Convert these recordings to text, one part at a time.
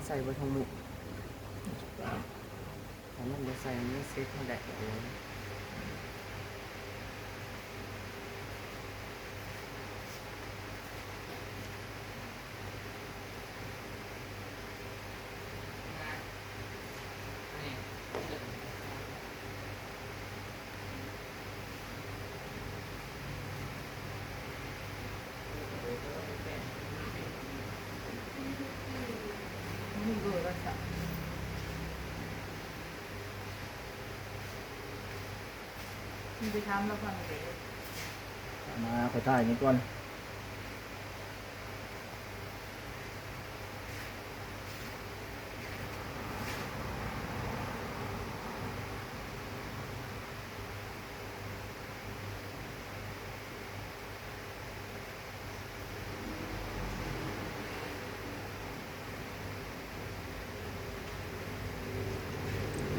ໃສ່ເບິດທັງໝູ່ ຖ້າມັນບໍ່ໃສ່ ມັນເຊັດເຮົາໄດ້. ມັນໄປຖາມລາວກ່ອນເດ້. ມາ ຂ້ອຍຖ່າຍນີ້ກ່ອນ.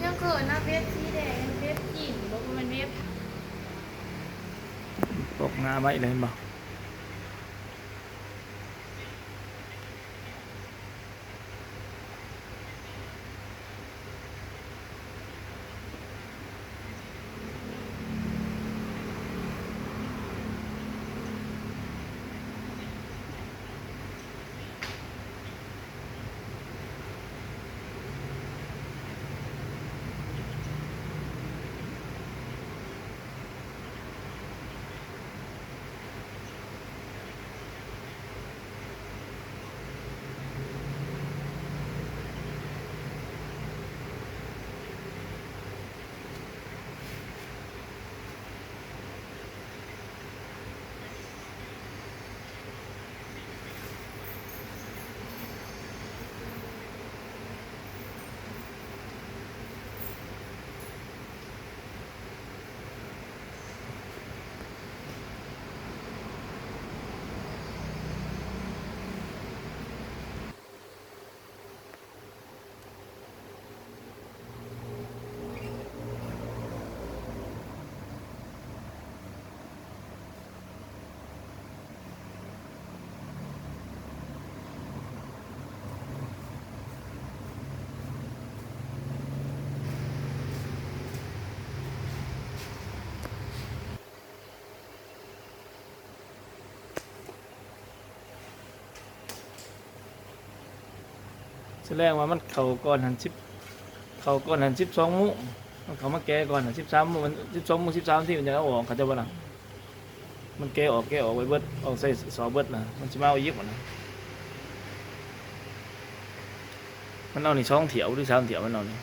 ຍັງເຂີນນະ ເວັບສີແດງ ເວັບຈີນ ບໍ່ ບໍ່ແມ່ນເວັບ ປົກໜ້າໄວ້ເລີຍ ເຫັນບໍ່? ສະແດງວ່າມັນເຂົ້າກ່ອນຫັ້ນສິບ ເຂົ້າກ່ອນຫັ້ນສິບສອງໂມງ ມັນເຂົ້າມາແກະກ່ອນຫັ້ນສິບສາມໂມງ ມັນສິບສອງໂມງສິບສາມນາທີ ມັນຈະເອົາອອກ ເຂົ້າໃຈບໍ່ລະ? ມັນແກະອອກ ແກະອອກໄວ້ເບິດ ອອກໃສ່ຊອກເບິດນະ ມັນຊິມາເອົາອີກຫັ້ນນະ. ມັນເອົານີ້ສອງຖ້ຽວຫຼືສາມຖ້ຽວ ມັນເອົານີ້.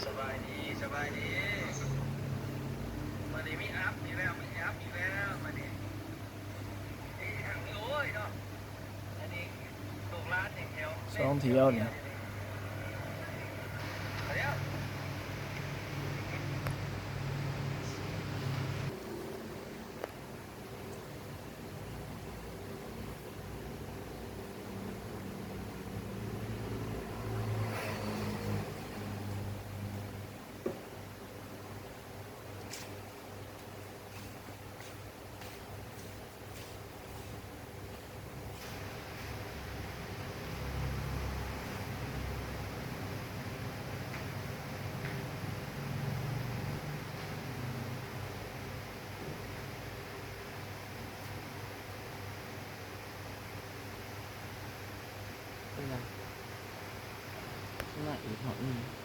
ສະບາຍດີ ສະບາຍດີ. ມື້ນີ້ມີອັບອີກແລ້ວ ມີອັບອີກແລ້ວມື້ນີ້. ໂອ້ຍເນາະ ອັນນີ້ລູກຫຼານນີ້ແຖວ ສອງຖ້ຽວນີ້. ເປັນຫຍັງ? ມາອີກຮອບໜຶ່ງ.